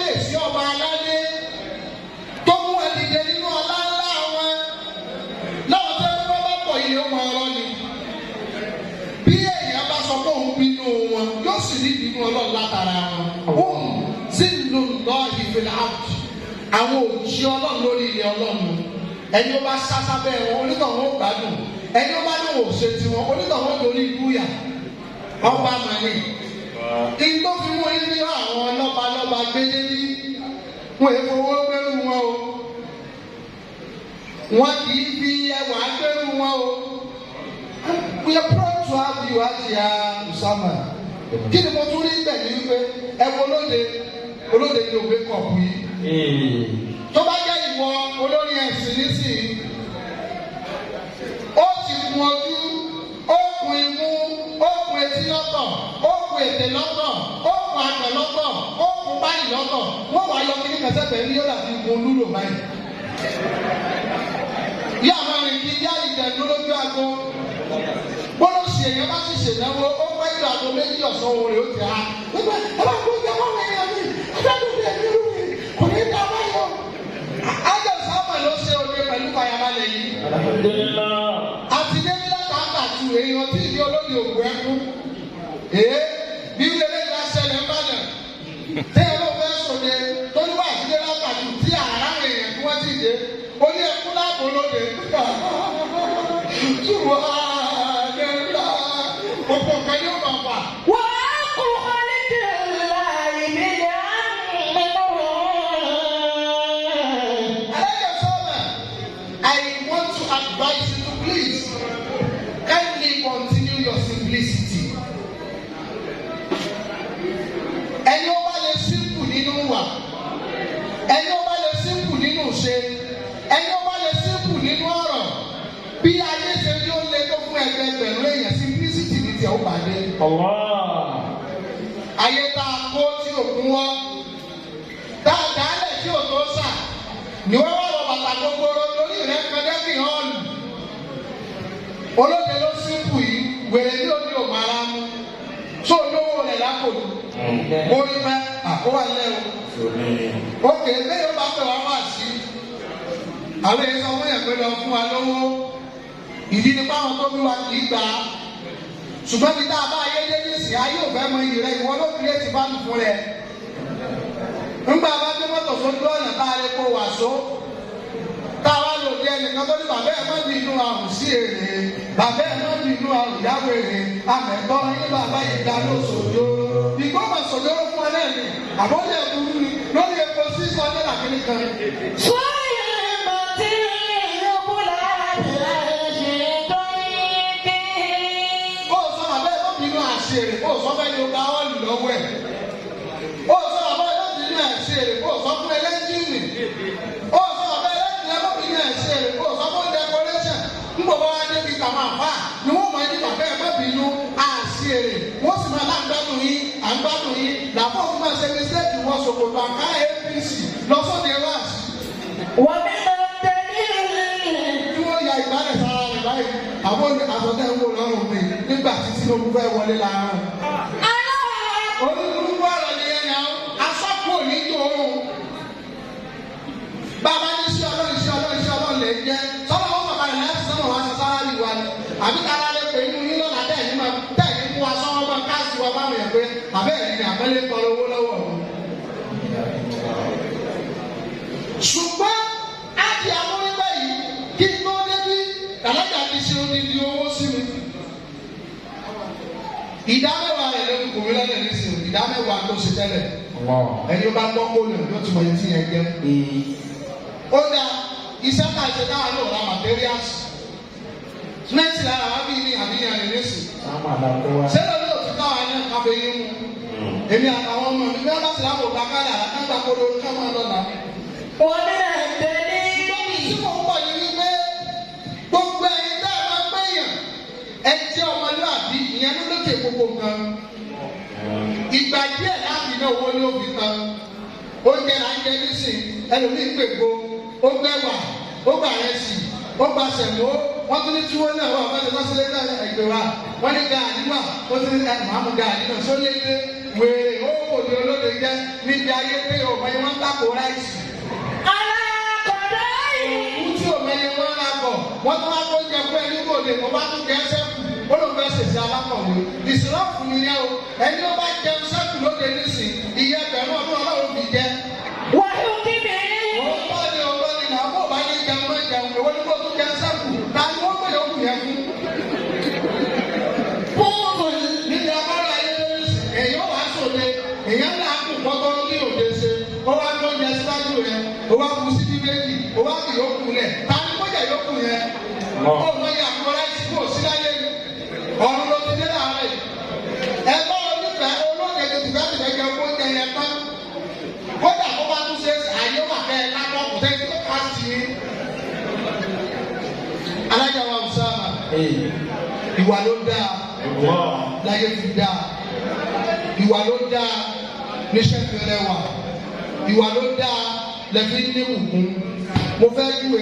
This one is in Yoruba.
Kábíyèsí ọba aládé tó mú ẹ dìde nínú ọlá ńlá wọn láwọn tó ń bá bá pọ̀ yìí ó mọ ọ̀rọ̀ ni. Bí èèyàn bá sọ pé òun bínú wọn, yóò sì ní ìbínú Ọlọ́run látara wọn. Òun sì ń lò lọ ìfìlà àwọn òjì Ọlọ́run lórí ilẹ̀ Ọlọ́run. Ẹni ó bá sásá bẹ́ẹ̀ wọn, onítọ̀hún ó gbádùn. Ẹni ó bá ní òun ṣe tiwọn, onítọ̀hún ó dorí ikú yà. Ọba màní. Ìgbó fi mú ibi àwọn lọ́ba lọ́ba gbé débí. Wọ́n èé fowó gbérù wọn o. Wọ́n kì í fi ẹwà gbérù wọn o. We are proud to have you, Hajia Usama. Kí ni mo tún rí bẹ̀ ní wípé ẹ wo olóde olóde ní òwe kọ̀ọ̀pù yìí. Tó bá jẹ́ ìwọ olórí ẹ̀sìn nísìnyí, ó ti kun ojú, ó kun imú, ó kun etí lọ́tọ̀, ó kun ètè lọ́tọ̀, ó kun àgbẹ̀ lọ́tọ̀, ó kun báyìí lọ́tọ̀. Wọ́n wá yọ kíní kan sẹ́gbẹ̀ẹ́ ní yóò dàbí gun lúlò báyìí. Yá máa rìn kí yá ìdẹ̀nu lójú aago. Bọ́lá sì èèyàn bá sì ṣènáwó, ó pẹ́ ju aago 2 ọ̀sán òun rè ó ti há. Nígbà ẹ bá gbọ́ ìjà báwọn èèyàn mi, adájọ́ bí ẹ̀mí rú mi, kò ní í dá báyọ̀. Ájọ sábà ló ṣe òde pẹ̀lú fàyàbalẹ̀ yìí. Alhamdulillah. Àti débílẹ̀ tá a kà tu èèyàn tí ìdí olóde òkú ẹkú. Èé bí wíwélé gba ṣẹlẹ̀ ń bàdàn. Téèyàn ló fẹ́ sòde torí wà sílé lápàtù tí àrà èèyàn tí wọ́n ti dé. Ó ní ẹkú láàbò lóde. Túbọ̀ àdéhùn gbogbo nǹkan yóò máa fà. وحق خلق الله بدعا منهم. Alájà sọ́ọ̀nà, I want to advise you to please kindly continue your simplicity. Ẹni ó bá lè simple nínú wà, ẹni ó bá lè simple nínú ṣe, ẹni ó bá lè simple nínú ọ̀rọ̀, bí ayé ṣe ní ó lé tó fún ẹgbẹẹgbẹ̀rún èèyàn, simplicity ní tiẹ̀ ó bàdé. Allah. Ayé tá a kó tí òkun wọ́, tá a dálẹ̀ tí ò tó sà, ni wọ́n wá wọ bàtà gogoro lórí rẹ̀ kọ́dẹ́kì họ́ọ̀lù. Olóde ló simple yìí, wèrè ní òní ò máa rà mú. Tó olówó rẹ̀ lápò ní. Orí mẹ́ àkówá lẹ́ o. Ókè bẹ́ẹ̀ yóò bá pè wá wá sí. Àwọn èèyàn sọ fún yẹn pé lọ fún wa lówó. Ìdí ni báwọn tó bí wa kì í gbà á. Ṣùgbọ́n bí tá a bá ayé dé nísìnyí, ayé ò fẹ́ mọ iyì rẹ̀, ìwọ ló kírètì bá lù fún rẹ̀. Ńgbà bá gbé mọ́tò sójú ọ̀nà tá a lè kó wàsó. Tá a wá lò dé ẹnìkan tó ní bàbá ẹ̀ má bí inú àrùn sí èrè. Bàbá ẹ̀ má bí inú àrùn yáwó èrè. Àmẹ̀tọ́ yín bàbá yìí dá ló sòjó. Ìgbọ́mọ̀ sòjóró fún ẹ náà ni. Àbọ̀dé burú ni lórí epo 600 àkíní kan. صيمة القبلة ضيق. Ó sọ bàbá ẹ̀ má bínú àṣírí, ó sọ fẹ́ ni o gba ọ́ọ̀lù lọ́wọ́ ẹ̀. Ó sọ bàbá ẹ̀ má bínú àṣírí, ó sọ fún ẹlẹ́ńjìnì. Ó sọ bàbá ẹlẹ́ńjìnì ẹ̀ má bínú àṣírí, ó sọ fún decoration. Ń bọ̀ wá débi tàwọn àfà ni wọ́n máa ní bàbá ẹ̀ má bínú àṣírí. Wọ́n sì máa láǹgbádùn yín, à ń gbádùn yín. Làbọ̀ fún máa ṣe mistake wọ ṣòkòtò àká APC lọ́sọ̀dẹ̀ wáàsí. ومن الدليل Tí wọ́n ya ìgbálẹ̀ sára rẹ̀ báyìí, àwọn àsọtẹ́ ń wò lọ́rùn mi nígbà tí Tinubu fẹ́ wọlé láàárọ̀. على Olúkúlùkù ọ̀rọ̀ ni ẹ̀yà asọ́kù òní tòun. Bàbá ní sí ọlọ́run sí ọlọ́run sí ọlọ́run lè jẹ́. Sọ́nà wọn bàbá rẹ̀ láti sọ́nà wá sọ sára wa ni. Àbí kára lè pè inú yín lọ́la tẹ̀ ní máa tẹ̀ ní mú wa sọ́wọ́ máa káàsì wa báwọn yẹn pé àbẹ́ ẹ̀rí ni àpẹẹrẹ tọrọ owó lọ́wọ́ mi. Ṣùgbọ́n ájì amúnígbà yìí kí n tó débí alájà ti ṣe odidi owó sí mi. Ìdá mẹ́wàá rẹ̀ ló ń kò mí lọ́nà nísìnyí, ìdá mẹ́wàá tó ṣe tẹ́lẹ̀. Ẹni ó bá gbọ́ kó lò yóò tún mọ etí yẹn jẹ́. Ó dá iṣẹ́ tá a ṣe dáhà ló ra materials. Sìmẹ́ntì lára wá bí ní àbíyàn rẹ̀ nísìnyí. Ṣé lórí òtún táwa náà káfẹ́ yín mú? Èmi àtàwọn ọmọ mi bí wọ́n bá ti láwọn ògbà kálá àtàgbà kóró ká máa lọ nà. ومن الدليل Tí mò ń bọ̀ ní wípé gbogbo ẹ̀yin tá a máa gbẹ̀yàn ẹ jẹ́ ọmọlúwàbí ìyẹn ló lókè gbogbo nǹkan. Ìgbà díẹ̀ láti ní owó ní òbí tán. Oúnjẹ là ń jẹ nísìn, ẹlòmíì ń pègbó, ó gbẹ̀wà, ó gbà rẹsì, ó gba sẹ̀mó, wọ́n tún ní túwó náà wà, wọ́n ti lọ́sílẹ̀ náà ẹgbẹ̀ wa. Wọ́n ní gàdí wà, ó tún ní ẹ̀ màmú gàdí náà sólé dé wèrè ó kò ní. bòde olóde jẹ́ níbi ayé pé òmò yẹn wọ́n ń tàkó rice. على قضائه. Òkú tí òmò yẹn wọ́n ń ra bọ̀, wọ́n tún wá kó jẹ fún ẹni bòde, wọ́n bá tún jẹ sẹ́kù, ó lóun fẹ́ ṣèṣe alákọ̀wé. Ìsìláàfù nìyẹn o, ẹni ó bá jẹun sẹ́kù lóde nísìn, ìyẹn ẹgbẹ̀rún ọdún ọlọ́run fi jẹ. وحكمه. Òun bá ní ọgbọ́n ni màá bò bá ní jẹun mọ́ jẹun, èwo ni kó tún jẹun sẹ́kù, ta ni wọ́n pè yókù yẹn fún? قوم. Níbi abọ́rọ̀ ayé lórí èyàn wàá sòde, èyàn náà kù kọ́kọ́rọ́ ní òde ṣe, ó wá gbọ́ oúnjẹ síwájú rẹ̀, ó wá bu síbí méjì, ó wá fi yókù lẹ̀, ta ni kó jẹ yókù yẹn? Ó mọ iye àpò ráìsì kò sí láyé ni, ọ̀run ló ti dé láàárọ̀ yìí. Ẹgbẹ́ onífẹ̀ẹ́ olóde ti tìfẹ́tìfẹ́ jẹ oúnjẹ yẹn tán. Kódà kó bá tún ṣe àyè wà kẹ́ ẹ lápọ̀ kò sẹ́ni tó ká sí i. Alájà wa Usama, ìwà ló dáa láyé fi dáa, ìwà ló dáa níṣẹ́ fi rẹwà, ìwà ló dáa lẹ́fi ní ìbùkún. Mo fẹ́ júwe.